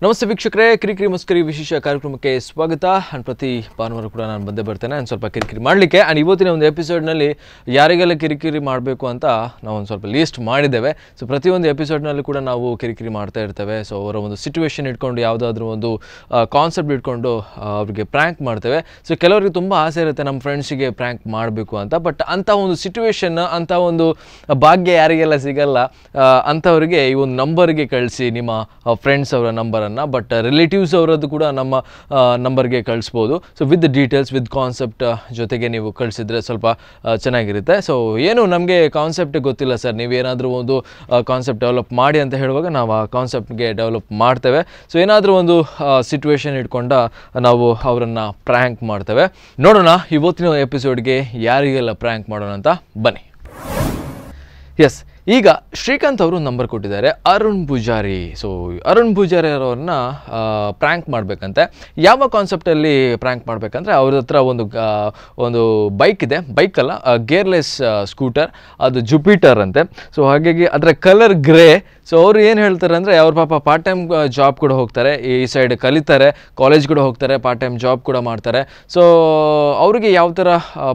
ನಮಸ್ತೆ ವೀಕ್ಷಕರೇ, ಕಿರಿಕಿರಿ ಮಸ್ಕರಿ ವಿಶೇಷ ಕಾರ್ಯಕ್ರಮಕ್ಕೆ ಸ್ವಾಗತ. ಆ್ಯಂಡ್ ಪ್ರತಿ ಭಾನುವಾರ ಕೂಡ ನಾನು ಬಂದೇ ಬರ್ತೇನೆ ಆ್ಯಂಡ್ ಸ್ವಲ್ಪ ಕಿರಿಕಿರಿ ಮಾಡಲಿಕ್ಕೆ. ಆ್ಯಂಡ್ ಇವತ್ತಿನ ಒಂದು ಎಪಿಸೋಡ್ನಲ್ಲಿ ಯಾರಿಗೆಲ್ಲ ಕಿರಿಕಿರಿ ಮಾಡಬೇಕು ಅಂತ ನಾವು ಒಂದು ಸ್ವಲ್ಪ ಲೀಸ್ಟ್ ಮಾಡಿದ್ದೇವೆ. ಸೊ ಪ್ರತಿಯೊಂದು ಎಪಿಸೋಡ್ನಲ್ಲಿ ಕೂಡ ನಾವು ಕಿರಿಕಿರಿ ಮಾಡ್ತಾ ಇರ್ತೇವೆ. ಸೊ ಅವರ ಒಂದು ಸಿಚುವೇಶನ್ ಇಟ್ಕೊಂಡು ಯಾವುದಾದ್ರೂ ಒಂದು ಕಾನ್ಸೆಪ್ಟ್ ಇಟ್ಕೊಂಡು ಅವ್ರಿಗೆ ಪ್ರ್ಯಾಂಕ್ ಮಾಡ್ತೇವೆ. ಸೊ ಕೆಲವರಿಗೆ ತುಂಬ ಆಸೆ ಇರುತ್ತೆ ನಮ್ಮ ಫ್ರೆಂಡ್ಸಿಗೆ ಪ್ರ್ಯಾಂಕ್ ಮಾಡಬೇಕು ಅಂತ. ಬಟ್ ಅಂಥ ಒಂದು ಸಿಚುವೇಶನ್, ಅಂಥ ಒಂದು ಭಾಗ್ಯ ಯಾರಿಗೆಲ್ಲ ಸಿಗಲ್ಲ. ಅಂಥವ್ರಿಗೆ ಈ ಒಂದು ನಂಬರ್ಗೆ ಕಳಿಸಿ ನಿಮ್ಮ ಫ್ರೆಂಡ್ಸ್ ಅವರ ನಂಬರನ್ನು, ಬಟ್ ರಿಲೇಟಿವ್ಸ್ ಅವರದ್ದು ಕೂಡ ನಮ್ಮ ನಂಬರ್ಗೆ ಕಳಿಸ್ಬೋದು. So with details, with concept ಜೊತೆಗೆ ನೀವು ಕಳಿಸಿದ್ರೆ ಸ್ವಲ್ಪ ಚೆನ್ನಾಗಿರುತ್ತೆ. ಸೊ ಏನು ನಮಗೆ ಕಾನ್ಸೆಪ್ಟ್ ಗೊತ್ತಿಲ್ಲ ಸರ್, ನೀವೇನಾದರೂ ಒಂದು ಕಾನ್ಸೆಪ್ಟ್ ಡೆವಲಪ್ ಮಾಡಿ ಅಂತ ಹೇಳುವಾಗ ನಾವು ಆ ಕಾನ್ಸೆಪ್ಟ್ಗೆ ಡೆವಲಪ್ ಮಾಡ್ತೇವೆ. ಸೊ ಏನಾದರೂ ಒಂದು ಸಿಚುವೇಶನ್ ಇಟ್ಕೊಂಡ ನಾವು ಅವರನ್ನು ಪ್ರ್ಯಾಂಕ್ ಮಾಡ್ತೇವೆ. ನೋಡೋಣ ಇವತ್ತಿನ ಎಪಿಸೋಡ್ಗೆ ಯಾರಿಗೆಲ್ಲ ಪ್ರ್ಯಾಂಕ್ ಮಾಡೋಣ ಅಂತ. ಬನ್ನಿ. ಎಸ್, ಈಗ ಶ್ರೀಕಾಂತ್ ಅವರು ನಂಬರ್ ಕೊಟ್ಟಿದ್ದಾರೆ, ಅರುಣ್ ಪೂಜಾರಿ. ಸೊ ಅರುಣ್ ಪೂಜಾರಿ ಅವರನ್ನ ಪ್ರ್ಯಾಂಕ್ ಮಾಡಬೇಕಂತೆ. ಯಾವ ಕಾನ್ಸೆಪ್ಟಲ್ಲಿ ಪ್ರ್ಯಾಂಕ್ ಮಾಡಬೇಕಂದ್ರೆ, ಅವ್ರ ಹತ್ರ ಒಂದು ಒಂದು ಬೈಕ್ ಇದೆ, ಬೈಕಲ್ಲ ಗೇರ್ಲೆಸ್ ಸ್ಕೂಟರ್, ಅದು ಜುಪಿಟರ್ ಅಂತೆ. ಸೊ ಹಾಗಾಗಿ ಅದರ colour grey. So ಅವರು ಏನು ಹೇಳ್ತಾರೆ ಅಂದರೆ, ಅವ್ರ ಪಾಪ part time job ಕೂಡ ಹೋಗ್ತಾರೆ, ಈ ಸೈಡ್ ಕಲಿತಾರೆ, ಕಾಲೇಜ್ ಕೂಡ ಹೋಗ್ತಾರೆ, part time job ಕೂಡ ಮಾಡ್ತಾರೆ. ಸೊ ಅವರಿಗೆ ಯಾವ ಥರ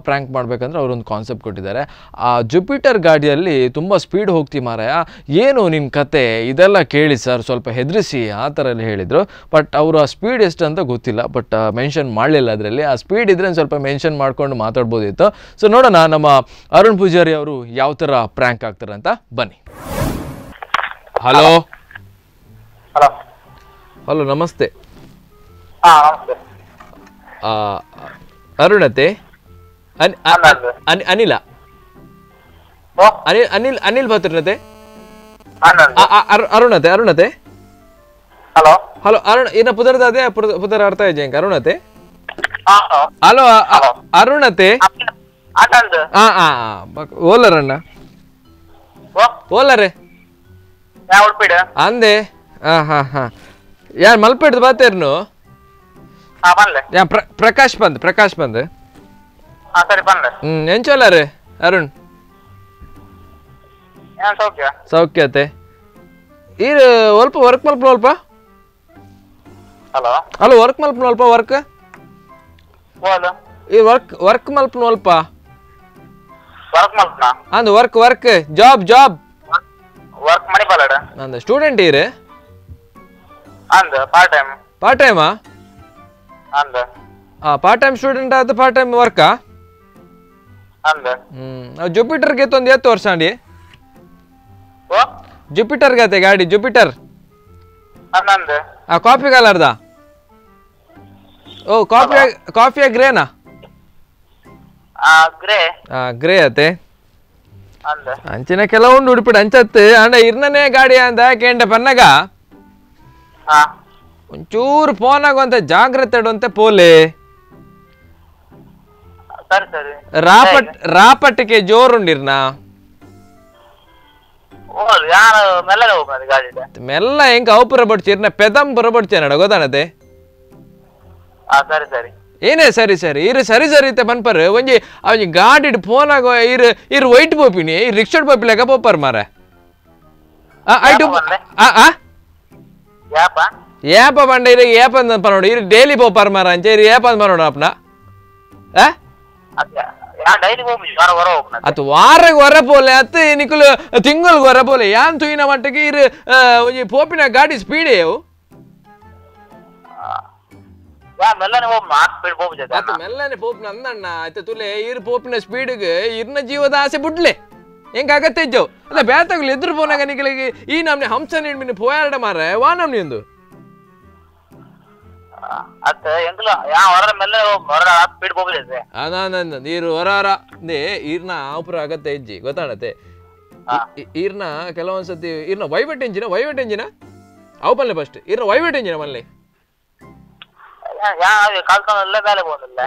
ಪ್ರ್ಯಾಂಕ್ ಮಾಡಬೇಕಂದ್ರೆ ಅವರೊಂದು ಕಾನ್ಸೆಪ್ಟ್ ಕೊಟ್ಟಿದ್ದಾರೆ. ಆ ಜುಪಿಟರ್ ಗಾಡಿಯಲ್ಲಿ ತುಂಬ ಸ್ಪೀಡ್ ಹೋಗ್ತಿ ಮಾರಾಯ, ಏನು ನಿನ್ನ ಕತೆ ಇದೆಲ್ಲ ಕೇಳಿ ಸರ್ ಸ್ವಲ್ಪ ಹೆದರಿಸಿ ಆ ಥರ ಎಲ್ಲ ಹೇಳಿದರು. ಬಟ್ ಅವರು ಆ ಸ್ಪೀಡ್ ಎಷ್ಟು ಅಂತ ಗೊತ್ತಿಲ್ಲ, ಬಟ್ ಮೆನ್ಷನ್ ಮಾಡಲಿಲ್ಲ ಅದರಲ್ಲಿ. ಆ ಸ್ಪೀಡ್ ಇದ್ರೆ ಸ್ವಲ್ಪ ಮೆನ್ಷನ್ ಮಾಡಿಕೊಂಡು ಮಾತಾಡ್ಬೋದಿತ್ತು. ಸೊ ನೋಡೋಣ ನಮ್ಮ ಅರುಣ್ ಪೂಜಾರಿ ಅವರು ಯಾವ ಥರ ಪ್ರ್ಯಾಂಕ್ ಆಗ್ತಾರೆ ಅಂತ. ಬನ್ನಿ. Hello hello hello, namaste. ಅರುಣತೆ, ಅನಿಲ, ಅನಿಲ್ ಅನಿಲ್ ಅನಿಲ್ ಬಾತುರ್ನತೆ, ಅರುಣತೆ, ಅರುಣತೆ. ಹಲೋ ಹಲೋ ಅರುಣ್, ಏನ ಪುದರ್ದ ಅದೇ ಪುದರ್ ಅರ್ಥ ಆಯ್ತು ಅರುಣತೆ. ಹಲೋ ಅರುಣತೆ, ಓಲರಣ್ಣ ಓಲರೆ ಅಂದೆ. ಹಾ ಹಾ ಹಾ, ಯಾರು ಮಲ್ಪೆಡ್ದು ಬಾತೇರ್ನು? ಪ್ರಕಾಶ್ ಬಂದ್, ಪ್ರಕಾಶ್ ಬಂದ್. ಹ್ಮ್, ಎಂಚೋಲಾರೆ ಅರುಣ್? ಸೌಖ್ಯತೆ. ಈರ್ ಒಲ್ಪ ವರ್ಕ್ ಮಲ್ಪನ ಅಲ್ಪ? ಹಲೋ, ವರ್ಕ್ ಮಲ್ಪನ ಅಲ್ಪ? ವರ್ಕ್ ಈ ವರ್ಕ್ ವರ್ಕ್ ಮಲ್ಪನ ಅಲ್ಪ? ಅಂದ್ work work job job work ಮಣಿಪಾಲಡ. ನಂದ ಸ್ಟೂಡೆಂಟ್ ಈರ್? ಅಂದ್ part time. Part ಟೈಮಾ? ಅಂದ್ part time student ಆದ ಪಾರ್ಟ್ ಟೈಮ್ ವರ್ಕಾ? ಅಂದ್. ಹ್ಮ್, ಜುಪಿಟರ್ ಗೆ ತೊಂದು ಎತ್ತು ವರ್ಷ ಅಂಡಿ? ಜುಪಿಟರ್ ಗತೆ ಗಾಡಿ ಜುಪಿಟರ್. ಆ ಕಾಫಿ ಕಲರ್ದ? ಓ ಕಾಫಿ, ಕಾಫಿಯ ಗ್ರೇನಾ? ಗ್ರೇ. ಗ್ರೇ ಅತೆ. ಅಂಚಿನ ಕೆಲವೊಂದು ಉಡುಪಿಡು ಅಂಚತ್ತು ಅಂಡ ಇರ್ನನೇ ಗಾಡಿ ಅಂದ ಕೇಂಡ ಪನ್ನಗ ಒಂಚೂರು ಫೋನ್ ಆಗುವಂತ ಜಾಗ್ರತೆ ಇಡುವಂತೆ ಪೋಲೆ. ರಾಪಟ್ ರಾಪಟ್ಟಿಗೆ ಜೋರುಂಡಿರ್ನ ಮೆಲ್ಲ ಹೆಂಗ ಅವು ಬಡ್ಚಿ ಇರ್ನ ಪೆದಂ ಬರಬಡ್ಚೇನಡ ಗೊತ್ತಾನತೆ. ಏನೇ ಸರಿ ಸರಿ ಇರು ಸರಿ ಸರಿ ಇತ್ತೆ ಪನ್ಪರ್ ಒಂಜಿ ಒಂಜಿ ಗಾಡಿಡ್ ಫೋನ್ ಆಗೋ ಇರು ಇರು ವೈಟ್ ಪೋಪಿನಿ ಈ ರಿಕ್ಷಾಡ್ ಪೋಪಿಲೆಕ ಪೋಪರ್ ಮಾರ. ಐಟು ಏಪ ಬಂಡ ಇರು ಏಪ ಅಂದ ಪನೋಡು ಇರು ಡೈಲಿ ಪೋಪರ್ ಮಾರ ಅಂಚೆ ಇರು ಏಪ ಅಂದ ಪನೋಡು ಅಪ್ನ. ಅತ್ ವಾರಗ್ ಹೊರ ಪೋಲೆ ಅತ್ ನಿಕುಲು ತಿಂಗುಲ್ ಹೊರ ಪೋಲೆ ಯಾನ್ ತುಯಿನ ಮಟ್ಟಿಗೆ ಇರು ಒಂಜಿ ಪೋಪಿನ ಗಾಡಿ ಸ್ಪೀಡ್ ಏವು. ಮೆಲ್ಲನೆ ಪೋಪಿನ ಅಂದಣ್ಣ ಆಯ್ತು ತುಲೆ ಇರು ಪೋಪಿನ ಸ್ಪೀಡ್ಗೆ ಇರ್ನ ಜೀವದ ಆಸೆ ಬುಡ್ಲೆ ಹೆಂಗ ಆಗತ್ತೆ ಇಜ್ಜವು ಅಲ್ಲ ಬೇತಗುಲು ಎದುರು ಪೋನಾಗ ನಿಕಲಿಗೆ ಈ ನಮ್ನೆ ಹಂಸ ನೀಡ್ಮಿನ ಪೋಯಾರಡ ಮಾರ ವಾ ನಮ್ನಿ ಒಂದು. ನೀರು ಹೊರ ಹೊರ ಈರ್ನ ಆಪುರ ಆಗತ್ತೆ ಇಜ್ಜಿ ಗೊತ್ತಾಣತ್ತೆ. ಈರ್ನ ಕೆಲವೊಂದ್ಸತಿ ಈರ್ನ ವೈವಟ್ ಇಂಜಿನ, ವೈವಟ್ ಇಂಜಿನ ಅವು ಪಲ್ಲೆ ಫಸ್ಟ್ ಈರ್ನ ವೈವಟ್ ಇಂಜಿನ ಮಲ್ಲೆ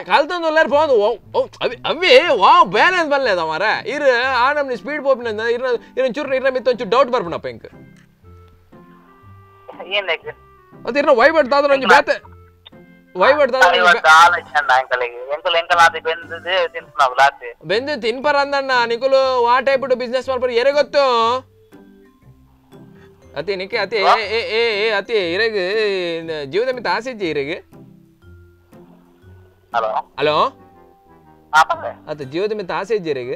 ಕಾಲ್ತೊಂದು ಪೋಂದು ಅವೇ ವಾ ಬೇಲೆ ಅಂತ ಬಲ್ಲೆ ಅದ ಮಾರ. ಇರ್ ಆ ನಮ್ನಿ ಸ್ಪೀಡ್ ಪೋಪಿನ ಇರ್ನ ಇರೊಂಚೂರು ಇರ್ನ ಮಿತ್ತ ಒಂಚೂರು ಡೌಟ್ ಬರ್ಪುನಪ್ಪ ಎಂಕ್. ಮತ್ತೆ ಇರ್ನ ವೈವಟ್ ದಾದ್ರ ಒಂಜಿ ಬೇತೆ ವೈವಟ್ ದಾದ್ರ ಬೆಂದು ತಿನ್ಪರ ಅಂದಣ್ಣ ನಿಕುಲು ವಾ ಟೈಪ್ ಬಿಸ್ನೆಸ್ ಮಾಡ್ಪರ ಎರೆ ಗೊತ್ತು. ಅತಿ ನಿಕ್ಕೆ ಅತಿ ಏ ಏ ಏ ಅತಿ ಇರೆಗ್ ಜೀವದ ಮಿತ್ತ ಆಸೆ ಇಜ್ಜಿ ಇರೆಗ್. ಹಲೋ ಹಲೋ ಆ ಪಲ್ಲೆ ಅತ ಜೀವದ ಮಿತ್ತ ಆಸೆ ಇಜ್ಜಿ ಇರೆಗ್.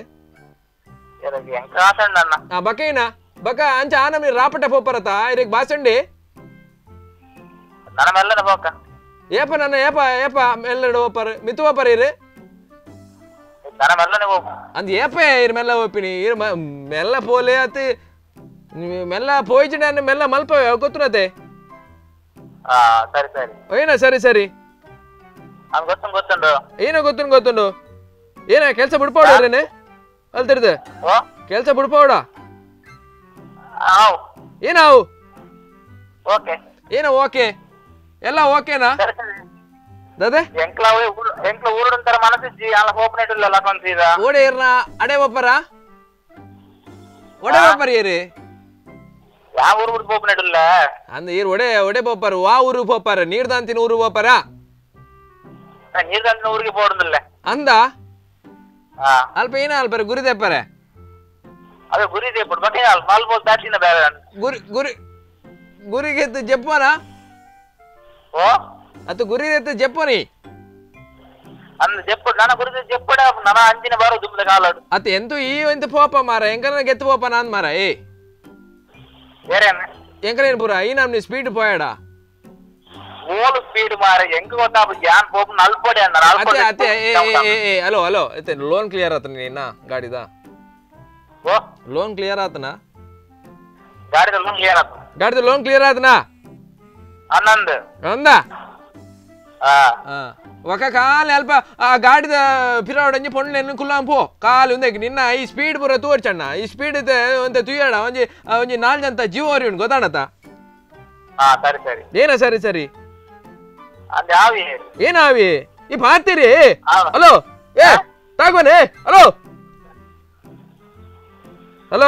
ಇರೆಗ್ ಎಂಕ ಆಸೆ ಉಂಡು ಅಣ್ಣ. ಆ ಬಕೇನ ಬಕ ಅಂಚ ಆನಮನಿ ರಾಪಟ ಪೋಪರತ ಇರೆಗ್ ಬಾಸಂಡಿ ನನ್ನ ಮೆಲ್ಲನ ಪೋಕ ಏಪ ನನ್ನ ಏಪ ಏಪ ಮೆಲ್ಲಡ ಓಪರ್ ಮಿತ್ತು ಓಪರ್ ಇರು ನನ್ನ ಮೆಲ್ಲನೆ ಹೋಗು ಅಂದ್ ಏಪ ಇರ್ ಮೆಲ್ಲ ಓಪಿನಿ ಇರ್ ಮೆಲ್ಲ ಪೋಲೆ ಅತಿ ಮೆಲ್ಲ ಪೋಯ್ಜಿಡ ಮೆಲ್ಲ ಮಲ್ಪವೆ ಗೊತ್ತುನತೆ. ಆ ಸರಿ ಸರಿ ಏನ ಸರಿ ಸರಿ ಅಂದ್ ಗೊತ್ತುಂಡು ಗೊತ್ತುಂಡು ಏನೋ ಗೊತ್ತುಂಡು ಗೊತ್ತುಂಡು ಏನ ಕೆಲಸ ಬಿಡ್ಪೋಡ ಅಲ್ತಿರ್ದೆ ಕೆಲಸ ಬಿಡ್ಪೋಡ ಏನಾವು ಓಕೆ ಏನೋ ಓಕೆ ಎಲ್ಲ ಓಕೆನಾ ದಾದೆ ಎಂಕ್ಲ ಎಂಕ್ಲ ಊರುಡಂತರ ಮನಸ್ಸಿಜ್ಜಿ ಅಲ್ಲ ಹೋಪನೇಟಿಲ್ಲ ಲಕೊಂತೀದ ಓಡೆ ಇರ್ನ ಅಡೆ ಒಪ್ಪರ ಒಡೆ ಒಪ್ಪರ ಏರಿ ಯಾವ ಊರು ಬಿಟ್ಟು ಹೋಪನೇಟಿಲ್ಲ ಅಂದ ಏರ್ ಒಡೆ ಒಡೆ ಪೋಪರ್ ವಾ ಊರು ಪೋಪರ್ ನೀರ್ದಾಂತಿನ ಊರು ಪೋಪರ ನೀರ್ದಾಂತಿನ ಊರಿಗೆ ಪೋಡುದಿಲ್ಲ ಅಂದ ಅಲ್ಪ ಏನ ಅಲ್ಪ ಗುರಿ ದೇಪರೆ ಅದೇ ಗುರಿ ದೇಪುಡು ಬಟ್ ಅಲ್ಪ ಅಲ್ಪ ದಾಟಿನ ಬೇರೆ ಗುರಿ ಗುರಿ ಗುರಿಗೆ ಜಪ್ಪನ ಓ ಅದು ಗುರಿ ಎತ್ತು ಜಪ್ಪನಿ ಅಂದ ಜಪ್ಪು ನನ್ನ ಗುರಿ ಜಪ್ಪಡ ನನ್ನ ಅಂಚಿನ ಬಾರು ದುಂಬದ ಕಾಲಡು ಅತ್ತ ಎಂತು ಈ ಎಂತ ಪೋಪ ಮಾರ ಎಂಕನ ಗೆತ್ತು ಪೋಪ ನಾನ್ ಮಾರ ಏ ಬೇರೆ ಎಂಕಲೇನ್ ಪೂರ ಈ ನಮ್ನಿ ಸ್ಪೀಡ್ ಪೋಯಡ ಓಲು ಸ್ಪೀಡ್ ಮಾರ ಎಂಕ ಗೊತ್ತಾಪ ಜಾನ್ ಪೋಪ ನಲ್ಪಡೆ ಅಂದ ಅತ್ತೆ ಅತ್ತೆ ಏ ಏ ಏ ಹಲೋ ಹಲೋ ಅತ್ತೆ ಲೋನ್ ಕ್ಲಿಯರ್ ಆತನ ನಿನ್ನ ಗಾಡಿದ ಓ ಲೋನ್ ಕ್ಲಿಯರ್ ಆತನ ಗಾಡಿದ ಲೋನ್ ಕ್ಲಿಯರ್ ಆತ ಗಾಡಿದ ಲೋನ್ ಕ್ಲಿಯರ್ ಆತನ ಅನ್ನಂದ ಅಂದ ఒక ಕಾಲು ಅಲ್ಪ ಆ ಗಾಡಿದ ಫಿರಾವಡಂಜಿ ಪೊಣ್ಣೆನ್ನು ಕುಲ್ಲಾಂ ಪೋ ಕಾಲು ಒಂದೇ ನಿನ್ನ ಈ ಸ್ಪೀಡ್ ಪೂರ ತೋರ್ಚಣ್ಣ ಈ ಸ್ಪೀಡ್ ಒಂತೆ ತುಯ್ಯಡ ಒಂಜಿ ಒಂಜಿ ನಾಲ್ ಜಂತ ಜೀವ ಉಂಟು ಗೊತ್ತಾಣತ. ಸರಿ ಸರಿ ಏನ ಸರಿ ಸರಿ ಏನಾವಿ ಈ ಪಾತಿರಿ ಹಲೋ ಏ ತಾಗೋನೆ ಹಲೋ ಹಲೋ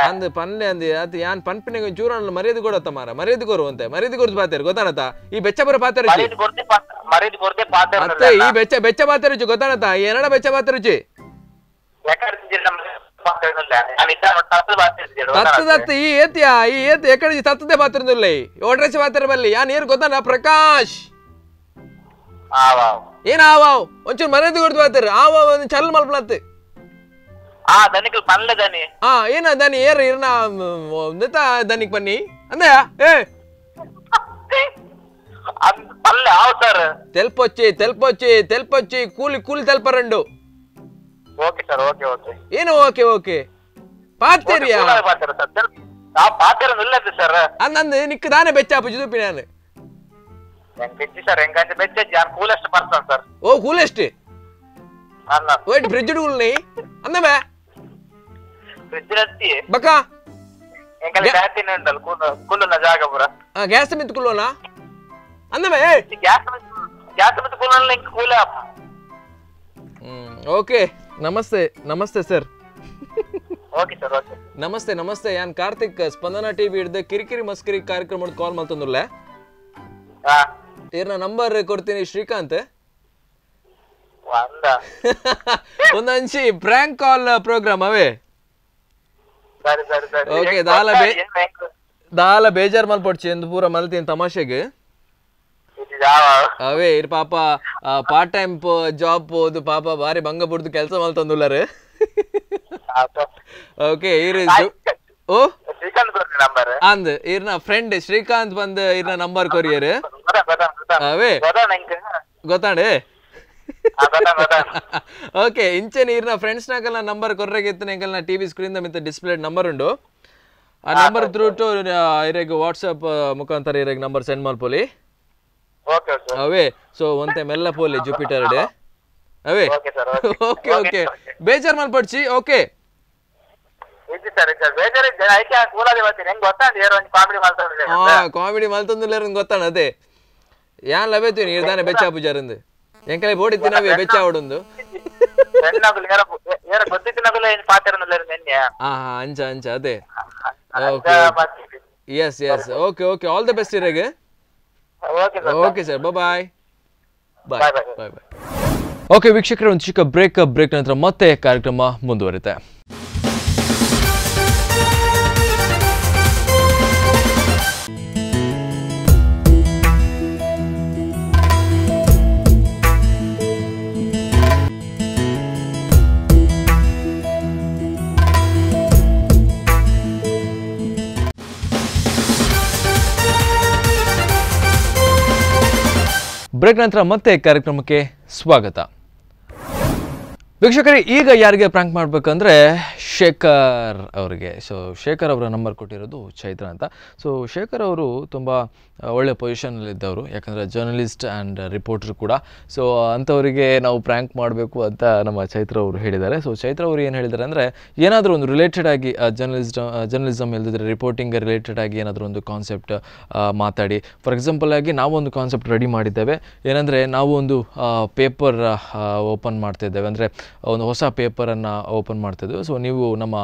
ಅಂದ್ ಪನ್ಲೆ ಅಂದ್ ಅದು ಯಾನ್ ಪನ್ಪಿನ ಚೂರಣ್ಣ ಮರ್ಯಾದೆ ಕೊಡತ್ತ ಮಾರ ಮರ್ಯಾದೆ ಕೊರು ಅಂತೆ ಮರ್ಯಾದೆ ಕೊರ್ದು ಪಾತೇರು ಗೊತ್ತಾಣತ ಈ ಬೆಚ್ಚ ಬರೋ ಪಾತೆ ರುಚಿ ಅತ್ತೆ ಈ ಬೆಚ್ಚ ಬೆಚ್ಚ ಪಾತೆ ರುಚಿ ಗೊತ್ತಾಣತ ಏನಡ ಬೆಚ್ಚ ಪಾತೆ ರುಚಿ ತತ್ತು ತತ್ತು ಈ ಏತಿಯಾ ಈ ಏತಿ ಎಕಡೆ ತತ್ತದೇ ಪಾತ್ರ ಓಡ್ರೆಸಿ ಪಾತ್ರ ಬಲ್ಲಿ ಯಾನ್ ಏರ್ ಗೊತ್ತಾನ ಪ್ರಕಾಶ್ ಏನ್ ಆವಾವ್ ಒಂಚೂರು ಮರ್ಯಾದೆ ಕೊಡ್ದು ಪಾತೇರು ಆವಾವ್ ಒಂದು ಚಲ್ ಮಲ್ಪಲತ್ತು ಏನ ದನಿ ಏರ್ ಇರ್ನ ದನಿಕ್ ಬನ್ನಿ ಅಂದಯಾ ಏ ತೆಲ್ಪೊಚ್ಚಿ ತೆಲ್ಪೊಚ್ಚಿ ತೆಲ್ಪೊಚ್ಚಿ ಕೂಲಿ ಕೂಲಿ ತೆಲ್ಪರಂಡು okay sir okay okay ಏನು ಓಕೆ ಓಕೆ ಪಾತೇರಿಯಾ ಸರ್ ಅಂದಂದು ನಿಕ್ ದಾನೆ ಬೆಚ್ಚಾಪು ಜುದುಪಿ ನಾನು ಸರ್ ಎಂಕಂಚ ಬೆಚ್ಚ coolest person sir. ಓ coolest wait fridge ಕೂಲ್ನಿ ಅಂದಮೆ fridge ನತ್ತಿ ಬಕ ಎಂಕಲೆ ಬ್ಯಾಟಿನ ಉಂಟಲ್ಲ ಕೂಲುನ ಜಾಗ ಪೂರ ಗ್ಯಾಸ್ ಮಿತ್ ಕೂಲೋನಾ ಅಂದಮೆ ಗ್ಯಾಸ್ ಗ್ಯಾಸ್ ಮಿತ್ ಕೂಲೋನ ಇಂಕ ಕೂಲ. ಓಕೆ ನಮಸ್ತೆ ನಮಸ್ತೆ sir. Okay sir okay ನಮಸ್ತೆ ನಮಸ್ತೆ ಯಾನ್ ಕಾರ್ತಿಕ್ ಸ್ಪಂದನ ಟಿವಿ ಹಿಡ್ದು ಕಿರಿಕಿರಿ ಮಸ್ಕಿರಿ ಕಾರ್ಯಕ್ರಮದ ಕಾಲ್ ಮಾಡ್ತಂದ್ರಲ್ಲ ಏರ್ನ ನಂಬರ್ ಕೊಡ್ತೀನಿ ಶ್ರೀಕಾಂತ್ ಒಂದಂಚಿ prank call program ಅವೇ. ಸರಿ ಸರಿ ಸರಿ ಓಕೆ ದಾಲ ದಾಲ ಬೇಜಾರ್ ಮಲ್ಪೊಡ್ಚಿ ಎಂದು ಪೂರ ಮಲ್ತೀನಿ ತಮಾಷೆಗೆ ಅವೇ ಇರ್ ಪಾಪ part time job ಹೋದು ಪಾಪ ಬಾರಿ ಭಂಗ ಬುಡ್ದು ಕೆಲಸ ಮಲ್ತಂದುಲ್ಲಾರೆ. ಓಕೆ ಇರ್ ಓ ನಂಬರ್ ಅಂದ್ ಇರ್ನ ಫ್ರೆಂಡ್ ಶ್ರೀಕಾಂತ್ ಬಂದ್ ಇರ್ನ ನಂಬರ್ ಕೊರಿಯರ್ ಅವೇ ಗೊತ್ತಾಂಡೆ. ಓಕೆ ಇಂಚೆ ಇರ್ನ ಫ್ರೆಂಡ್ಸ್ ನಾಕಲ್ಲ ನಂಬರ್ ಕೊರ್ರೆಗಿತ್ತು ಎಂಕಲ್ನ ಟಿವಿ ಸ್ಕ್ರೀನ್ ಮಿತ್ತ ಡಿಸ್ಪ್ಲೇ ನಂಬರ್ ಉಂಡು ಆ number through to ಇರೆಗ್ WhatsApp ಮುಖಾಂತರ ಇರೆಗ್ ನಂಬರ್ ಸೆಂಡ್ ಮಲ್ಪೊಲಿ. ಅವೇ ಸೊ ಒಂತೆ ಮೆಲ್ಲ ಪೋಲಿ ಜುಪಿಟರ್ ಡೇ ಅವೇ. ಓಕೆ ಓಕೆ ಬೇಜಾರ್ ಮಲ್ಪಡ್ಚಿ. ಓಕೆ ಕಾಮಿಡಿ ಮಲ್ತಂದುಲ್ಲೇರ ಗೊತ್ತಾಣ ಅದೇ ಯಾನ್ ಲಬೇತೀನಿ ಇರ್ದಾನೆ ಬೆಚ್ಚ ಪೂಜಾರಂದು ಎಂಕಲೆ ಬೋಡಿ ತಿನ್ನವೇ ಬೆಚ್ಚ ಅವಡುಂದು ಅಂಚ ಅಂಚ ಅದೇ. Okay yes yes okay okay all the best ಇರೆಗ್. Okay sir bye bye bye bye. Okay ವೀಕ್ಷಕರೇ ಒಂದು ಚಿಕ್ಕ ಬ್ರೇಕ್, ಬ್ರೇಕ್ ನಂತರ ಮತ್ತೆ ಕಾರ್ಯಕ್ರಮ ಮುಂದುವರಿತೆ. Break ನಂತರ ಮತ್ತೆ ಕಾರ್ಯಕ್ರಮಕ್ಕೆ ಸ್ವಾಗತ. ವೀಕ್ಷಕರೇ, ಈಗ ಯಾರಿಗೆ ಪ್ರಾಂಕ್ ಮಾಡಬೇಕಂದ್ರೆ ಶೇಖರ್ ಅವರಿಗೆ. ಸೊ ಶೇಖರ್ ಅವರ ನಂಬರ್ ಕೊಟ್ಟಿರೋದು ಚೈತ್ರ ಅಂತ. ಸೊ ಶೇಖರ್ ಅವರು ತುಂಬ ಒಳ್ಳೆ ಪೊಸಿಷನಲ್ಲಿದ್ದವರು, ಯಾಕಂದರೆ journalist and reporter ಕೂಡ. ಸೊ ಅಂಥವರಿಗೆ ನಾವು ಪ್ರ್ಯಾಂಕ್ ಮಾಡಬೇಕು ಅಂತ ನಮ್ಮ ಚೈತ್ರ ಅವರು ಹೇಳಿದ್ದಾರೆ. ಸೊ ಚೈತ್ರ ಅವರು ಏನು ಹೇಳಿದ್ದಾರೆ ಅಂದರೆ, ಏನಾದರೂ ಒಂದು ರಿಲೇಟೆಡ್ ಆಗಿ ಜರ್ನಲಿಸಮ್ ಇಲ್ಲದಿದ್ದರೆ ರಿಪೋರ್ಟಿಂಗ್ ರಿಲೇಟೆಡ್ ಆಗಿ ಏನಾದರೂ ಒಂದು ಕಾನ್ಸೆಪ್ಟ್ ಮಾತಾಡಿ. ಫಾರ್ ಎಕ್ಸಾಂಪಲ್ ಆಗಿ ನಾವೊಂದು ಕಾನ್ಸೆಪ್ಟ್ ರೆಡಿ ಮಾಡಿದ್ದೇವೆ. ಏನಂದರೆ, ನಾವು ಒಂದು ಪೇಪರ್ ಓಪನ್ ಮಾಡ್ತಿದ್ದೇವೆ, ಅಂದರೆ ಒಂದು ಹೊಸ ಪೇಪರನ್ನು ಓಪನ್ ಮಾಡ್ತಿದ್ದೆವು. ಸೊ ನೀವು ನಮ್ಮ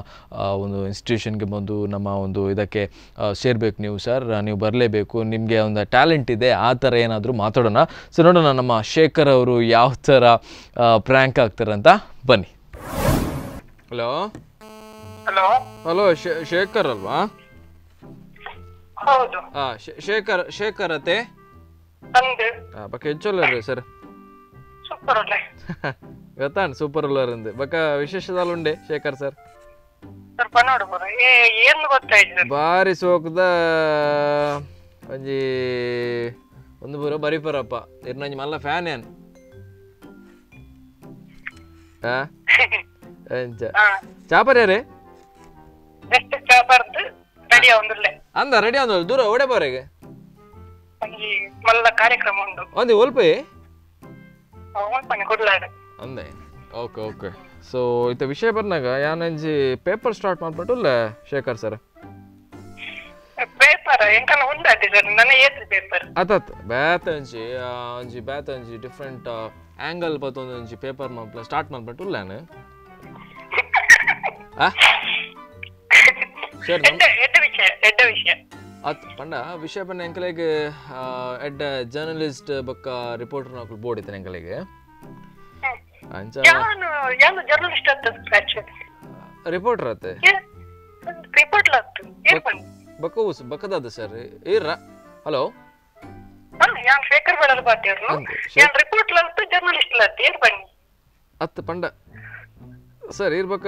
ಒಂದು ಇನ್ಸ್ಟಿಟ್ಯೂಷನ್ಗೆ ಬಂದು ನಮ್ಮ ಒಂದು ಇದಕ್ಕೆ ಸೇರಬೇಕು ನೀವು ಸರ್, ನೀವು ಬರಲೇಬೇಕು, ನಿಮಗೆ ಒಂದು ಟ್ಯಾಲೆಂಟ್ ಇದೆ, ಆ ಥರ ಏನಾದರೂ ಮಾತಾಡೋಣ. ಸೊ ನೋಡೋಣ ನಮ್ಮ ಶೇಖರ್ ಅವರು ಯಾವ ಥರ ಪ್ರ್ಯಾಂಕ್ ಆಗ್ತಾರಂತ. ಬನ್ನಿ. Hello hello hello, Shekhar ಅಲ್ವಾ? ಹೌದು. ಶೇಖರ್ ಶೇಖರ್ ಅತ್ತೆ ಬಕ್ಕ ಹೆಚ್ಚಲ್ಲ ಸರ್? ಸೂಪರ್ ಅಲ್ಲೇ ಗೊತ್ತಾನ್ ಸೂಪರ್ ಉಳ್ಳಾರಂದು ಬಕ್ಕ ವಿಶೇಷದಾಲ್ ಉಂಡೆ ಶೇಖರ್ ಸರ್. ಸ್ವಲ್ಪ ನೋಡ್ಬೋದು ಏನು ಗೊತ್ತಾಯ್ತು. ಬಾರಿ ಸೋಕದ ಒಂಜಿ ಒಂದು ಬರೋ ಬರಿಪರಪ್ಪ ಇರ್ನಂಜಿ ಮಲ್ಲ ಫ್ಯಾನ್ ಏನ್ ಚಾಪರ್ ಯಾರೇ ಅಂದ ರೆಡಿ ಅಂದ ದೂರ ಓಡೆ ಬರೆಗೆ ಮಲ್ಲ ಕಾರ್ಯಕ್ರಮ ಉಂಟು ಒಂದು ಒಲ್ಪೆ ಕುಡ್ಲಾಡು ಅಂದೆ. Okay okay. So ಇತ್ತ ವಿಷಯ ಬಂದಾಗ ಯಾನಂಜಿ ಪೇಪರ್ ಸ್ಟಾರ್ಟ್ ಮಾಡ್ಬಿಟ್ಟು ಶೇಖರ್ ಸರ್. ಪೇಪರ್ ಎಂಕನ ಉಂಡಾಟಿ ಸರ್, ನನ್ನ ಏತ್ರಿ ಪೇಪರ್ ಅತತ್ ಬೇತಂಜಿ ಒಂಜಿ ಬೇತಂಜಿ ಡಿಫ್ರೆಂಟ್ ಆಂಗಲ್ ಬತ್ತೊಂದೊಂಜಿ ಪೇಪರ್ ಮಲ್ಪಲ ಸ್ಟಾರ್ಟ್ ಮಾಡ್ಬಿಟ್ಟು ನಾನು ಸರ್ ಎಡ್ಡ ವಿಷಯ ಎಡ್ಡ ವಿಷಯ ಅತ್ ಪಂಡ ವಿಷಯ ಪಂಡ ಎಂಕಲೆಗ್ ಎಡ್ಡ ಜರ್ನಲಿಸ್ಟ್ ಬೊಕ್ಕ ರಿಪೋರ್ಟರ್ ನಕುಲು ಬೋರ್ಡ್ ಇತ್ತು ಎಂಕಲೆಗ್. ಅಂಚ ಯಾನು ಯಾನು ಜರ್ನಲಿಸ್ಟ್ ಅತ್ತ ಆಕ್ಚುಲಿ ರಿಪೋರ್ಟರ್ ಅತ್ತೆ ರಿಪೋರ್ಟ್ ಲಾತ್ತು ಏನ್ ಪಂಡ ಬಕ್ಕ ಉಸ್ ಬಕ್ಕದಾದ ಸರ್ ಈರ. ಹಲೋ ಹಾ, ಯಾನ್ ಶೇಖರ್ ಬೆಳಲ್ ಬಾತಿರ್ನು, ಯಾನ್ ರಿಪೋರ್ಟ್ ಲಾತ್ತು ಜರ್ನಲಿಸ್ಟ್ ಲಾತ್ತು ಏನ್ ಪಂಡ ಅತ್ತ ಪಂಡ ಸರ್ ಇರ್ ಬಕ್ಕ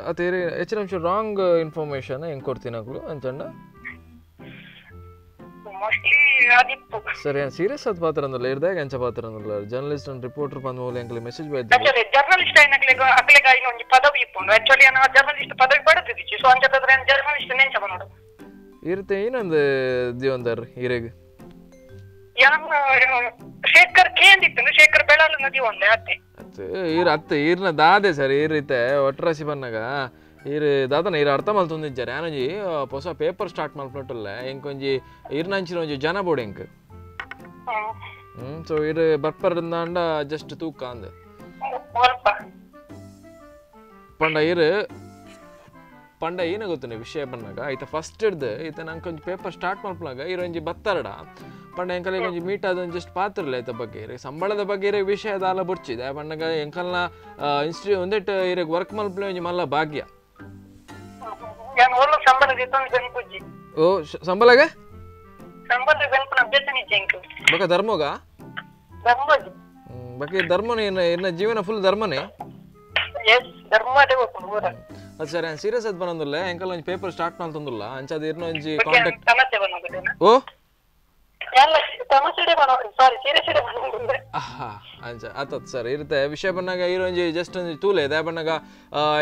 ಅತ್ತ ಇರ್ ಹೆಚ್ಚಿನ ಅಂಶ ರಾಂಗ್ ಇನ್ಫಾರ್ಮೇಶನ್ ಹೆಂಗ್ ಕೊಡ್ತೀನಿ ಅಕ್ಲು ಅಂಚಂಡ ಮೋಸ್ಟ್ಲಿ ಆದಿಪ್ಪು ಸರ್. ಏನು ಸೀರಿಯಸ್ ಆದ ಪಾತ್ರ ಅಂದಲ್ಲ ಇರ್ದಾಗ ಎಂಚ ಪಾತ್ರ ಅಂದಲ್ಲ journalist and reporter ಬಂದ ಮೂಲ ಎಂಕಲೆ ಮೆಸೇಜ್ ಬೈದ ಆಕ್ಚುಲಿ ಜರ್ನಲಿಸ್ಟ್ ಐನಕ್ಲೆಗ ಅಕ್ಲೆಗ ಐನೊಂಜಿ ಪದವಿ ಇಪ್ಪುಂಡು. ಆಕ್ಚುಲಿ ನಾನು ಜರ್ನಲಿಸ್ಟ್ ಪದವಿ ಪಡೆದಿದ್ದಿ. ಸೊ ಅಂಚದಾದ್ರೆ ನಾನು ಜರ್ನಲಿಸ್ಟ್ ನೆಂಚ ಬನ್ನೋಡು ಇರುತ್ತೆ ಏನೊಂದು ಜೀವನದಾರ್ ಹಿರೇಗ್ ಯಾನ್ ಶೇಖರ್ ಕೇಂದಿತ್ತು ಶೇಖರ್ ಬೆಳಲು ನದಿ ಒಂದೇ ಅತ್ತೆ ಅತ್ತೆ ಈರ್ ಅತ್ತೆ ಈರ್ನ ದಾದೆ ಸರ್ ಈರಿತೆ ಒಟ್ಟರಾಸಿ ಬನ್ನಾಗ ಈರ್ ದಾದನ ಈರ್ ಅರ್ಥ ಮಲ್ತೊಂದಿಜ್ಜಾರೆ. ಯಾನೊಂಜಿ ಹೊಸ ಪೇಪರ್ ಸ್ಟಾರ್ಟ್ ಮಲ್ಪನೊಟ್ಟಲ್ಲ ಎಂಕೊಂಜಿ ಈರ್ನಂಚಿನ ಒಂಜಿ ಜನ ಬೋಡು ಎಂಕ್. ಸೊ ಈರ್ ಬರ್ಪರ್ದಾಂಡ ಜಸ್ಟ್ ತೂಕ ಅಂದ ಪಂಡ ಈರ್ ಪಂಡ ಏನ ಗೊತ್ತನೆ ವಿಷಯ ಬಂದಾಗ ಈತ ಫಸ್ಟ್ ಹಿಡ್ದು ಈತ ನಂಗೆ ಒಂಜಿ ಪೇಪರ್ ಸ್ಟಾರ್ಟ್ ಮಲ್ಪನಾಗ ಈರೊಂಜಿ ಬತ್ತಾರಡ ಪಂಡ ಎಂಕಲಿಗೆ ಒಂಜಿ ಮೀಟ್ ಆದ ಜಸ್ಟ್ ಪಾತ್ರಲ್ಲ ಈತ ಬಗ್ಗೆ ಇರ ಸಂಬಳದ ಬಗ್ಗೆ ಇರೋ ವಿಷಯ ದಾಲ ಬುಡ್ಚಿದೆ ಪಂಡಗ ಎಂಕಲ್ನ ಇನ್ಸ್ಟಿಟ್ಯೂ ಒಂದೆಟ್ ಇರಗ್ ವರ್ಕ್ ಮಲ್ಪಲೆ ಒಂಜಿ ಮಲ್ಲ ಭಾಗ್ಯ. ಓ ಸಂಬಳಗ ಬಕ ಧರ್ಮೋಗ ಬಕ ಧರ್ಮನೇ ಇನ್ನ ಜೀವನ ಫುಲ್ ಧರ್ಮನೇ. ಅದು ಸರ್ ನಾನು ಸೀರಿಯಸ್ ಅದು ಬರೋದಿಲ್ಲ ಎಂಕಲ್ ಒಂಜಿ ಪೇಪರ್ ಸ್ಟಾರ್ಟ್ ಮಾಡ್ತಂದಿಲ್ಲ ಅಂಚ ಅದು ಇರ್ನ ಒಂಜಿ ಕಾಂಟ್ಯಾಕ್ಟ್ ಓ ಅಂಚ ಆತತ್ ಸರ್ ಇರುತ್ತೆ ವಿಷಯ ಬನ್ನಾಗ ಈರೊಂಜಿ ಜಸ್ಟ್ ಒಂಜಿ ತೂಲೆ ದಯ ಬನ್ನಾಗ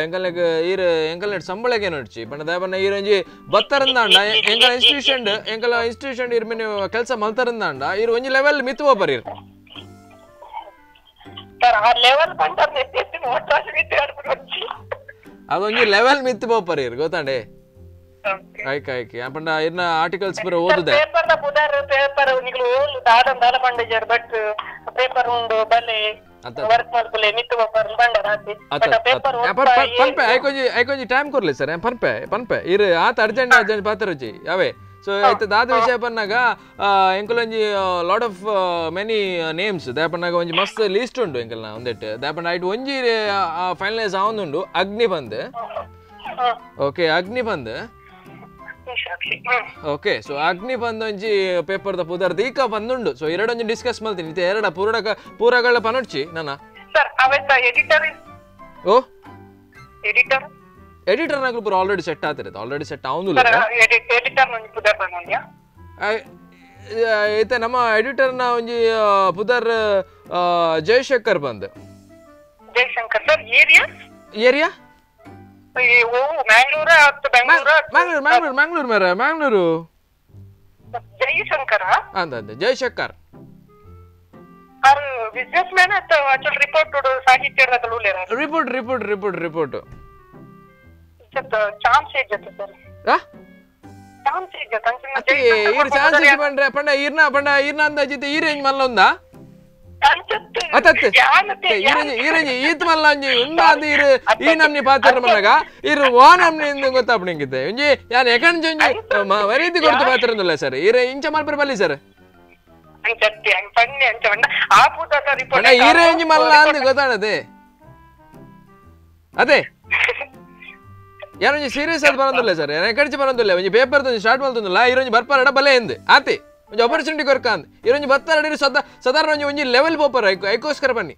ಎಂಕಲ್ನಾಗ ಈರ್ ಎಂಕಲ್ನೆಟ್ ಸಂಬಳಕ್ಕೆ ನೋಡ್ಚಿ ಬಣ್ಣ ದಯ ಬಣ್ಣ ಈರೊಂಜಿ ಬತ್ತರಂದಾಂಡ ಎಂಕಲ್ ಇನ್ಸ್ಟಿಟ್ಯೂಷನ್ ಎಂಕಲ್ ಇನ್ಸ್ಟಿಟ್ಯೂಷನ್ ಇರ್ ಮಿನಿ ಕೆಲಸ ಮಲ್ತರಂದಾಂಡ ಈರ್ ಒಂಜಿ ಲೆವೆಲ್ ಮಿತ್ತು ಬರೀರ್ ಅದೊಂಜಿ ಲೆವೆಲ್ ಮಿತ್ತು ಬೋಪರೀರ್ ಗೊತ್ತಾಂಡೆ ಆಯ್ಕೆ ಆಯ್ಕೆ ಪಂಡ ಇರ್ನ ಆರ್ಟಿಕಲ್ಸ್ ಬರ ಓದುದೆ ಪೇಪರ್ ನ ಪುದಾರ್ ಪೇಪರ್ ನಿಗಳು ಓಲು ದಾದನ್ ದಾಲ ಪಂಡಜರ್ ಬಟ್ ಪೇಪರ್ ಉಂಡು ಬಲೆ ವರ್ಕ್ ಮಾಡ್ಕೊಲೆ ಮಿತ್ತು ಬೋಪರ್ ಬಂಡ ರಾತಿ ಬಟ್ ಪೇಪರ್ ಪನ್ಪೆ ಐಕೊಂಜಿ ಐಕೊಂಜಿ ಟೈಮ್ ಕೊರ್ಲಿ ಸರ್ ಪನ್ಪೆ ಪನ್ಪೆ ಇರ್ ಆತ ಅರ್ಜೆಂಟ್ ಅರ್ಜೆಂಟ್ ಪಾತ್ರರುಚಿ ಯಾವೆ. ಸೊ ಆಯ್ತು ದಾದ ವಿಷಯ ಪನ್ನಾಗ ಎಂಕಲೊಂಜಿ lot of many names ದಾಪಣ್ಣಾಗ ಒಂಜಿ ಮಸ್ತ್ ಲೀಸ್ಟ್ ಉಂಡು ಎಂಕಲ್ನ ಒಂದೆಟ್ ದಾಪಣ್ಣ ಐಟ್ ಒಂಜಿ ಫೈನಲೈಸ್ ಆವೊಂದುಂಡು ಅಗ್ನಿಬಂದ್. ಓಕೆ ಅಗ್ನಿಬಂದ್. ಓಕೆ ಸೊ ಅಗ್ನಿಬಂದ್ ಒಂಜಿ ಪೇಪರ್ ದ ಪುದರ್ ದೀಕ ಬಂದುಂಡು. ಸೊ ಎರಡೊಂಜಿ ಡಿಸ್ಕಸ್ ಮಲ್ತೀನಿ ಇತ್ತೆ ಎರಡ ಪೂರಕ ಪೂರಗಳ ಪನೊಡ್ಚಿ ನನ್ನ ಸರ್ ಅವೆತ್ತ ಎಡಿಟರ್ ಓ ಎಡಿಟರ್ ಎಡಿಟರ್ ನಕಲು ಪೂರ ಆಲ್ರೆಡಿ ಸೆಟ್ ಆತಿರುತ್ತೆ ಆಲ್ರೆಡಿ ಸೆಟ್ ಆವೊಂದುಲ್ಲ ಸರ್ ಎಡಿಟರ್ ನಂಜಿ ಪುದರ್ ಬಂದುಂಡ್ಯಾ ಇತ್ತೆ ನಮ್ಮ ಎಡಿಟರ್ನ ಒಂಜಿ ಪುದರ್ Jaishankar bandh. Jaishankar sir, area? Area Mangalore. Mangalore Mangalore Mangalore Mera Mangalore. Jaishankar ಅಂದ ಅಂದ ಜಯಶಂಕರ್ R business man ಅಥವಾ ರಿಪೋರ್ಟ್ ಸಾಹಿತ್ಯ report report report report chance ಇಜ್ಜತೆ sir. Chance ಇಜ್ಜತೆ ಈರ್ ಚಾನ್ಸ್ ಇಜ್ಜಿ ಪಂಡ್ರೆ ಪಂಡ ಈರ್ನ ಪಂಡ ಈರ್ನ ಅಂದಾಜಿತ್ತೆ ಈ ರೇಂಜ್ ಮಲ್ಲ ಒಂದಾ ಅತ್ತತ್ತೆ ಈರೇಂಜ್ ಈತ್ ಮಲ್ಲ ಒಂಜಿ ಉಂದಾದ ಈರ್ ಈ ನಮ್ನಿ ಪಾತ್ರ ಮನ್ನಗ ಈರ್ ವಾ ನಮ್ನಿ ಇಂದು ಗೊತ್ತಾಪಣಿಂಗಿತ್ತೆ ಒಂಜಿ ಯಾನ್ ಎಕಂಜ ಒಂಜಿ ಮರೀತಿ ಕೊಡ್ತು ಪಾತ್ರ ಉಂದಲ್ಲ ಸರ್. ಈರ್ ಇಂಚ ಮಲ್ಪರೆ ಬಲ್ಲಿ ಸರ್. ಈ ರೇಂಜ್ ಮಲ್ಲ ಅಂದ್ ಗೊತ್ತಾಣದೆ ಅದೇ ಯಾರೊಂಜಿ ಸೀರಿಯಸ್ ಆದ್ ಬರೋದಿಲ್ಲ ಸರ್. ಎಕಡ್ಚಿ ಬರೋದಿಲ್ಲ ಒಂಜಿ ಪೇಪರ್ ಸ್ಟಾರ್ಟ್ ಮಾಡ್ತಂದಿಲ್ಲ. ಈರೊಂಜಿ ಬರ್ಪಾರಡ ಬಲೆ ಎಂದ್ ಆತಿ ಒಂಜಿ ಆಪರ್ಚುನಿಟಿ ಕೊರ್ಕ ಅಂದ್ ಈರೊಂಜಿ ಬತ್ತಾರಡ ಸದಾರಣ ಒಂಜಿ ಒಂಜಿ ಲೆವೆಲ್ ಪೋಪರ್ ಐಕೋಸ್ಕರ ಬನ್ನಿ.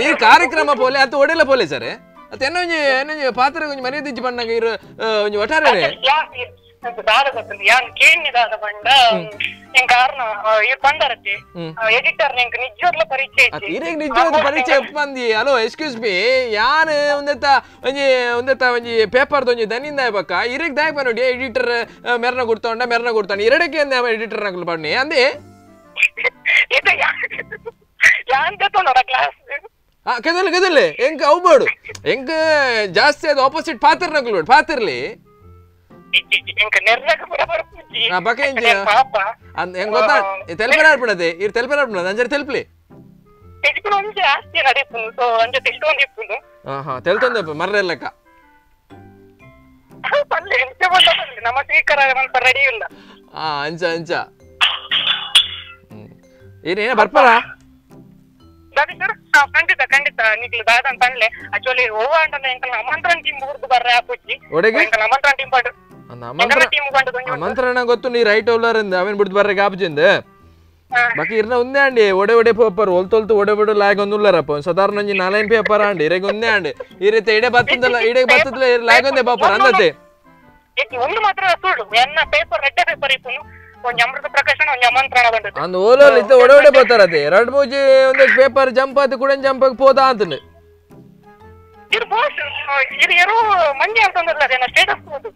ಈ ಕಾರ್ಯಕ್ರಮ ಪೋಲೆ ಅದು ಒಡೆಲ್ಲ ಪೋಲೆ ಸರ್. ಅತ್ತ ಎನ್ನೊಂಜಿ ಎನ್ನೊಂಜಿ ಪಾತ್ರ ಒಂಜಿ ಮರ್ಯಾದೆ ಬಣ್ಣಾಗ ಇರು ಒಂಜಿ ಒಟ್ಟಾರೆ ನಿಜವಾದ ಪರಿಚಯ ಬಂದಿ. Hello excuse me, ಯಾನ್ ಒಂದೆತ್ತ ಒಂಜಿ ಒಂದೆತ್ತ ಒಂಜಿ ಪೇಪರ್ ಒಂಜಿ ದನಿಂದ ಬಕ್ಕ ಇರೆಗ್ ದಾಯ್ ನೋಡಿ ಎಡಿಟರ್ ಮೆರ್ನ ಕೊಡ್ತಾಂಡ ಮೆರ್ನ ಕೊಡ್ತಾನೆ ಎರಡಕ್ಕೆ ಎಡಿಟರ್ ನಕಲು ಬನ್ನಿ ಅಂದೆ ಕೆದಲ್ ಕೆದಲ್ ಎಂಕ್ ಅವು ಎಂಕ್ ಜಾಸ್ತಿ ಅದು ಆಪೋಸಿಟ್ ಪಾತ್ರ ನಕಲು ಪಾತಿರ್ಲಿ ಮರ್ರೆಲ್ಲಕ್ಕ ಅಂಚ ಅಂಚ ಏನೇನ ಬರ್ಪಾರ ಖಂಡಿತ ಖಂಡಿತ ನಿಕ್ಲು ದಾದ ಪನ್ಲೆ. ಆಕ್ಚುಲಿ ಓವ ಅಂಡ ಎಂಕಲ್ನ ಅಮಂತ್ರಣ ಟೀಮ್ ಊರ್ದು ಬರ್ರೆ ಆಪುಜಿ. ಎಂಕಲ್ನ ಅಮಂತ್ರಣ ಟೀಮ್ ಪಂಡು ಅಮಂತ್ರಣ ಗೊತ್ತು ನೀ ರೈಟ್ ಓಲರ್ ಅವೇನ್ ಬಿಡ್ದು ಬರ್ರೆ ಕಾಪುಜಿಂದ ಬಾಕಿ ಇರ್ನ ಒಂದೇ ಅಂಡಿ ಒಡೆ ಒಡೆ ಪೇಪರ್ ಒಲ್ತೊಲ್ತು ಒಡೆ ಒಡೆ ಲಾಗ್ ಒಂದು ಉಳ್ಳಾರಪ್ಪ ಸಾಧಾರಣ ಒಂಜಿ ನಾಲೈನ್ ಪೇಪರ್ ಅಂಡಿ ಇರೆಗ್ ಒಂದೇ ಅಂಡಿ ಈ ರೀತಿ ಇಡೆ ಬತ್ತದಲ್ಲ ಇಡೆ ಬತ್ತದಲ್ಲ ಲಾಗ್ ಒಂದೇ ಪೇಪರ್ ಅಂದತೆ. ಒಂದು ಮಾತ್ರ ಸುಳ್ಳು ಎನ್ನ ಪೇಪರ್ ರೆಡ್ಡೆ ಪೇಪರ್ ಇಪ್ಪುನು ಒಂಜಿ ಅಮೃತ ಪ್ರಕಾಶನ ಒಂಜಿ ಅಮಂತ್ರಣ ಬಂದದ್ದು ಅಂದ್ ಓಲೋಲ್ ಇತ್ತ ಒಡೆ ಒಡೆ ಪೋತಾರ ಅದೇ ಎರಡು ಮೂಜಿ ಒಂದು ಪೇಪರ್ ಜಂಪ್ ಆತು ಕೂಡ ಜಂಪ್ ಆಗಿ ಪೋದ ಅಂತನು ಇರ್ ಬೋಸ್ ಇರ್ ಯಾರೋ ಮಂಜೆ ಅಂತಂದ್ರಲ್ಲ ಅದೇನ ಸ್ಟೇಟಸ್ ಹೋದು.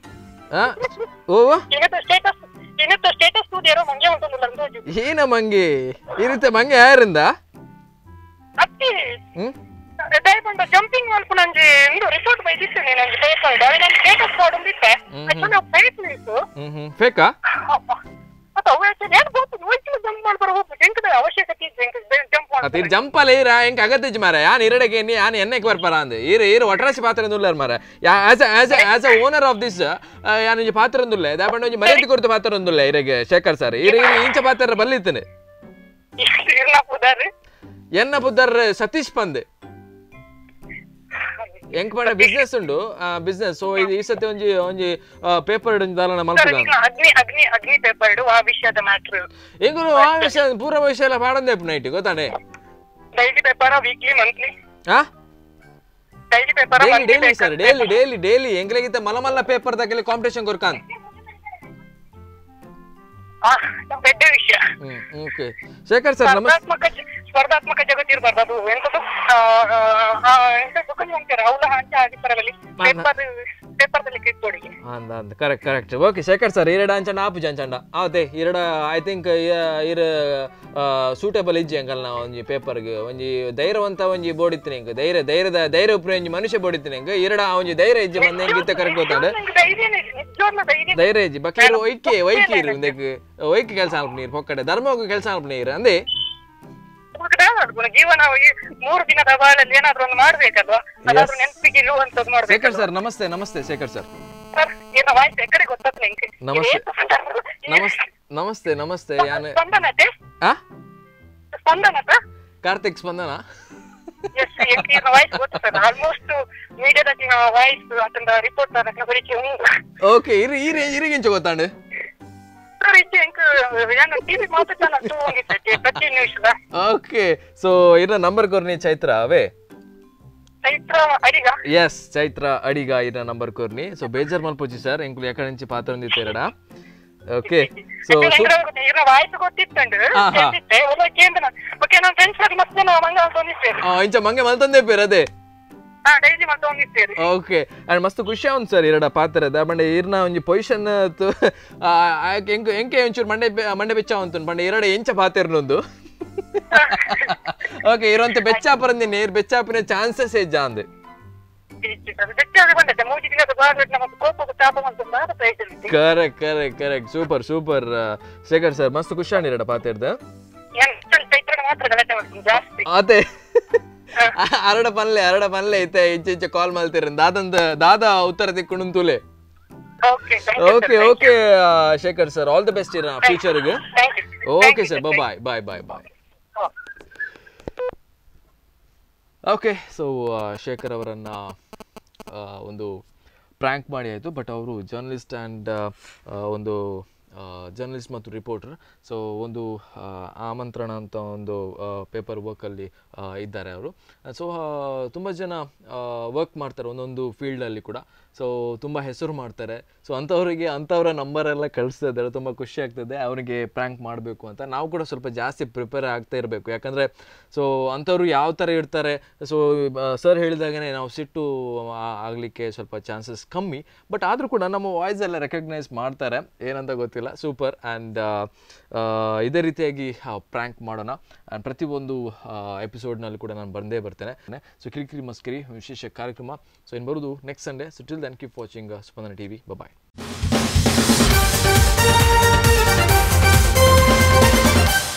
ಏನ ಮಂಗಿ ಈ ರೀತಿ ಮಂಗೆ ಯಾರಿಂದ ಜಂಪಿಂಗ್ ಮಲ್ಪುನಂಜಿ ಇಂದು ರಿಪೋರ್ಟ್ ಬೈದಿತ್ತು ನಂಜಿ ಪೇಪರ್ ಅವೆ ನಾನು ಸ್ಟೇಟಸ್ ಪಾಡೊಂದಿತ್ತೆ ಆಕ್ಚುಲಿ ಅವು ಫೇಕ್ ನ್ಯೂಸ್. ಫೇಕಾ ಮತ್ತೆ ಅವು ಆಕ್ಚುಲಿ ಏನು ಗೊತ್ತು ಹೋಯ್ತು ಜಂಪ್ ಮಾಡ್ಬಾರ ಹೋಗ್ಬೇಕು ಎಂಕದ ಅವಶ್ಯಕತೆ ಇತ್ತು ಜಂಪ್ ಮಾಡ ಜಂಪ್ ಅಲ್ಲ ಈರ ಎಂಕ ಅಗತ್ಯ ಮಾರ ಯಾನ್ ಇರಡಕ್ಕೆ ಎನ್ನಿ ಯಾನ್ ಎಣ್ಣೆಗೆ ಬರ್ಪಾರ ಅಂದ್ ಈರ ಈರ ಒಟ್ರಾಸಿ ಪಾತ್ರ ಉಳ್ಳಾರ ಮಾರ. As as as a owner of this ಯಾನ್ ಒಂಜಿ ಪಾತ್ರ ಉಂದುಲ್ಲೆ ದಾಪಂಡ ಒಂಜಿ ಮರ್ಯಾದೆ ಕೊರ್ತು ಪಾತ್ರ ಉಂದುಲ್ಲೆ ಇರೆಗೆ ಶೇಖರ್ ಸರ್. ಈರ ಈರ ಇಂಚ ಪಾತ್ರ ಬಲ್ಲಿತ್ತನೆ ಎನ್ನ ಪುದರ್ ಸತೀಶ್ ಪಂದ್ ಎಂಕ್ ಪಂಡ ಬಿಸ್ನೆಸ್ ಉಂಡು ಬಿಸ್ನೆಸ್. ಸೊ ಇದು ಈ ಸತಿ ಒಂಜಿ ಒಂಜಿ ಪೇಪರ್ ಒಂಜಿ ದಾಲನ ಮಲ್ಪುಗ ಅಗ್ನಿ ಅಗ್ನಿ ಅಗ್ನಿ ಪೇಪರ್ ಇಡು ಆ ವಿಷಯದ ಮ್ಯಾಟರ್ ಎಂಗುಲು ಆ ವಿಷಯ ಪೂರ ವಿಷಯ ಎಲ್ಲ ಪಾಡಂದೆ night ಗೊತ್ತಾನೆ. Daily paper weekly monthly ಆ daily paper daily daily sir daily daily daily ಎಂಗ್ಲೆಗಿತ್ತ ಮಲ್ಲ ಮಲ್ಲ ಪೇಪರ್ ದಕಲೆ ಕಾಂಪಿಟಿಷನ್ ಕೊರ್ಕಾನ್ ದೊಡ್ಡ ವಿಷಯ. Okay Shekhar sir namaste. ಸ್ಪರ್ಧಾತ್ಮಕ ಜಗತ್ತು ಇರಬಾರ್ದು ಅದು ಎಂತದ್ದು correct correct. Okay Shekhar sir ಈರಡ ಅಂಚಂಡ ಆಪುಜ ಅಂಚಂಡ ಅದೇ ಈರಡ I think ಈರ್ ಸೂಟೇಬಲ್ ಇಜ್ಜಿ ಅಂಕಲ್ ನಾ ಒಂಜಿ ಪೇಪರ್ಗೆ ಒಂಜಿ ಧೈರ್ಯವಂತ ಒಂಜಿ ಬೋರ್ಡ್ ಇತ್ತು ಎಂಕ್ ಧೈರ್ಯ ಧೈರ್ಯದ ಧೈರ್ಯ ಉಪ್ರಿ ಒಂಜಿ ಮನುಷ್ಯ ಬೋರ್ಡ್ ಇತ್ತು ಎಂಕ್ ಈರಡ ಒಂಜಿ ಧೈರ್ಯ ಇಜ್ಜಿ ಬಂದ ಎಂಕ್ ಇತ್ತ ಕರೆಕ್ಟ್ ಗೊತ್ತಾಂಡ ಧೈರ್ಯ ಇಜ್ಜಿ ಬಾಕಿ ಒಯ್ಕೆ ಒಯ್ಕೆ ಇರು ಒಂದಕ್ಕೆ ಒಯ್ಕೆ ಕೆಲಸ ಅಲ್ಪ ನೀರು ಪೊಕ್ಕಡೆ ಧರ್ಮಕ್ಕೆ ಕೆಲಸ ಅಲ್ಪ ನೀರು ಅಂದೇ ಜೀವನ 3 ದಿನದ ಬಾಳಲ್ಲಿ ಏನಾದ್ರೂ ಒಂದು ಮಾಡ್ಬೇಕಲ್ವಾ, ಅದಾದ್ರೂ ನೆನಪಿಗೆ ಇರುವಂತದ್ದು ಮಾಡ್ಬೇಕು. Shekhar sir namaste. Namaste Shekhar sir. Sir ಏನೋ ವಾಯ್ಸ್ ಎಕಡೆ ಗೊತ್ತಾಗ್ತದೆ ಎಂಕ್. ನಮಸ್ತೆ ನಮಸ್ತೆ ನಮಸ್ತೆ ನಮಸ್ತೆ. ಯಾನು ಸ್ಪಂದನತೆ ಸ್ಪಂದನತ ಕಾರ್ತಿಕ್ ಸ್ಪಂದನ. ಎಸ್ ಎಂಕ್ ವಾಯ್ಸ್ ಗೊತ್ತು ಸರ್, ಆಲ್ಮೋಸ್ಟ್ ಮೀಡಿಯಾದ ವಾಯ್ಸ್ ಅತಂದ ರಿಪೋರ್ಟ್ ಅದಕ್ಕೆ ಪರಿಚಯ ಉಂಟು. ಓಕೆ ಇರಿ ಇರಿ ಇರಿಗಿಂಚ ಗೊತ್ತಾಂಡು ಸರ್ ಇಜ್ಜಿ ಎಂಕ್ ಯಾನು ಟಿವಿ ಮಾತ್ರ ಚಾನಲ್ ತೂವೊಂದಿತ್ತೆ ಪ್ರತಿ news. Okay so ಇರ ನಂಬರ್ ಕೊರ್ನಿ ಚೈತ್ರ ಅವೇ ಚೈತ್ರ ಅಡಿಗ. ಎಸ್, ಚೈತ್ರ ಅಡಿಗ ಇರ ನಂಬರ್ ಕೊರ್ನಿ. ಸೊ ಬೇಜಾರ್ ಮಲ್ಪೊಚ್ಚಿ ಸರ್, ಎಂಕುಲು ಎಕಡೆಂಚಿ ಪಾತ್ರ ಹೊಂದಿತ್ತೇರಡ. ಓಕೆ, ಸೊ ಇಂಚ ಮಂಗೆ ಮಲ್ತೊಂದೇ ಪೇರ್ ಅದೇ. ಓಕೆ, ಅಂಡ್ ಮಸ್ತ್ ಖುಷಿ ಆವನ್ ಸರ್ ಇರಡ ಪಾತ್ರದ ಬಂಡೆ ಇರ್ನ ಒಂಜಿ ಪೊಸಿಷನ್ ಎಂಕೆ ಒಂಚೂರು ಮಂಡೆ ಮಂಡೆ ಬೆಚ್ಚ ಉಂಟು ಬಂಡೆ ಎರಡ ಎಂಚ ಪಾತೆರ್ನೊಂದು. ಓಕೆ, ಇರೋಂತ ಬೆಚ್ಚಾಪರಂದಿ ನೇರ್ ಬೆಚ್ಚಾಪಿನ chances ಹೆಚ್ಚಾಂದು. Correct correct correct, super super Shekhar sir, ಮಸ್ತ್ ಖುಷಿ ಆಂಡ್ ಪಾತೆರ್ದ. ಅದೇ ಅರಡ ಪನ್ಲೆ ಅರಡ ಪನ್ಲೆ ಐತೆ ಇಂಚ ಇಂಚ ಕಾಲ್ ಮಲ್ತಿರ ದಾದಂದ ದಾದಾ ಉತ್ತರ ತಿಕ್ಕೊಂಡು ತುಲೆ. Okay okay Shekhar sir, all the best ಇರ ಫ್ಯೂಚರ್ಗೆ. Okay sir, bye bye bye bye. Okay, so Shekhar ಅವರನ್ನು ಒಂದು ಪ್ರ್ಯಾಂಕ್ ಮಾಡಿ ಆಯಿತು. ಬಟ್ ಅವರು ಜರ್ನಲಿಸ್ಟ್ ಆ್ಯಂಡ್ ಒಂದು ಜರ್ನಲಿಸ್ಟ್ ಮತ್ತು ರಿಪೋರ್ಟರ್. ಸೊ ಒಂದು ಆಮಂತ್ರಣ ಅಂತ ಒಂದು ಪೇಪರ್ ವರ್ಕಲ್ಲಿ ಇದ್ದಾರೆ ಅವರು. ಸೊ ತುಂಬ ಜನ ವರ್ಕ್ ಮಾಡ್ತಾರೆ ಒಂದೊಂದು ಫೀಲ್ಡಲ್ಲಿ ಕೂಡ. ಸೊ ತುಂಬ ಹೆಸರು ಮಾಡ್ತಾರೆ. ಸೊ ಅಂಥವರಿಗೆ ಅಂಥವರ ನಂಬರೆಲ್ಲ ಕಳಿಸ್ತಾ ಇದ್ದಾರೆ, ತುಂಬ ಖುಷಿ ಆಗ್ತದೆ. ಅವರಿಗೆ ಪ್ರ್ಯಾಂಕ್ ಮಾಡಬೇಕು ಅಂತ ನಾವು ಕೂಡ ಸ್ವಲ್ಪ ಜಾಸ್ತಿ ಪ್ರಿಪೇರ್ ಆಗ್ತಾ ಇರಬೇಕು. ಯಾಕಂದರೆ ಸೊ ಅಂಥವ್ರು ಯಾವ ಥರ ಇರ್ತಾರೆ, ಸೊ ಸರ್ ಹೇಳಿದಾಗೇ ನಾವು ಸಿಟ್ಟು ಆಗಲಿಕ್ಕೆ ಸ್ವಲ್ಪ ಚಾನ್ಸಸ್ ಕಮ್ಮಿ. ಬಟ್ ಆದರೂ ಕೂಡ ನಮ್ಮ ವಾಯ್ಸ್ ಎಲ್ಲ ರೆಕಗ್ನೈಸ್ ಮಾಡ್ತಾರೆ, ಏನಂತ ಗೊತ್ತಿಲ್ಲ. ಸೂಪರ್. ಆ್ಯಂಡ್ ಇದೇ ರೀತಿಯಾಗಿ ಪ್ರ್ಯಾಂಕ್ ಮಾಡೋಣ. ಆ್ಯಂಡ್ ಪ್ರತಿಯೊಂದು ಎಪಿಸೋಡ್ನಲ್ಲಿ ಕೂಡ ನಾನು ಬಂದೇ ಬರ್ತೇನೆ. ಸೊ ಕಿರಿಕಿರಿ ಮಸ್ಕಿರಿ ವಿಶೇಷ ಕಾರ್ಯಕ್ರಮ. ಸೊ ಇನ್ನು ಬರೋದು next Sunday. So till then keep watching Spandana TV. Bye.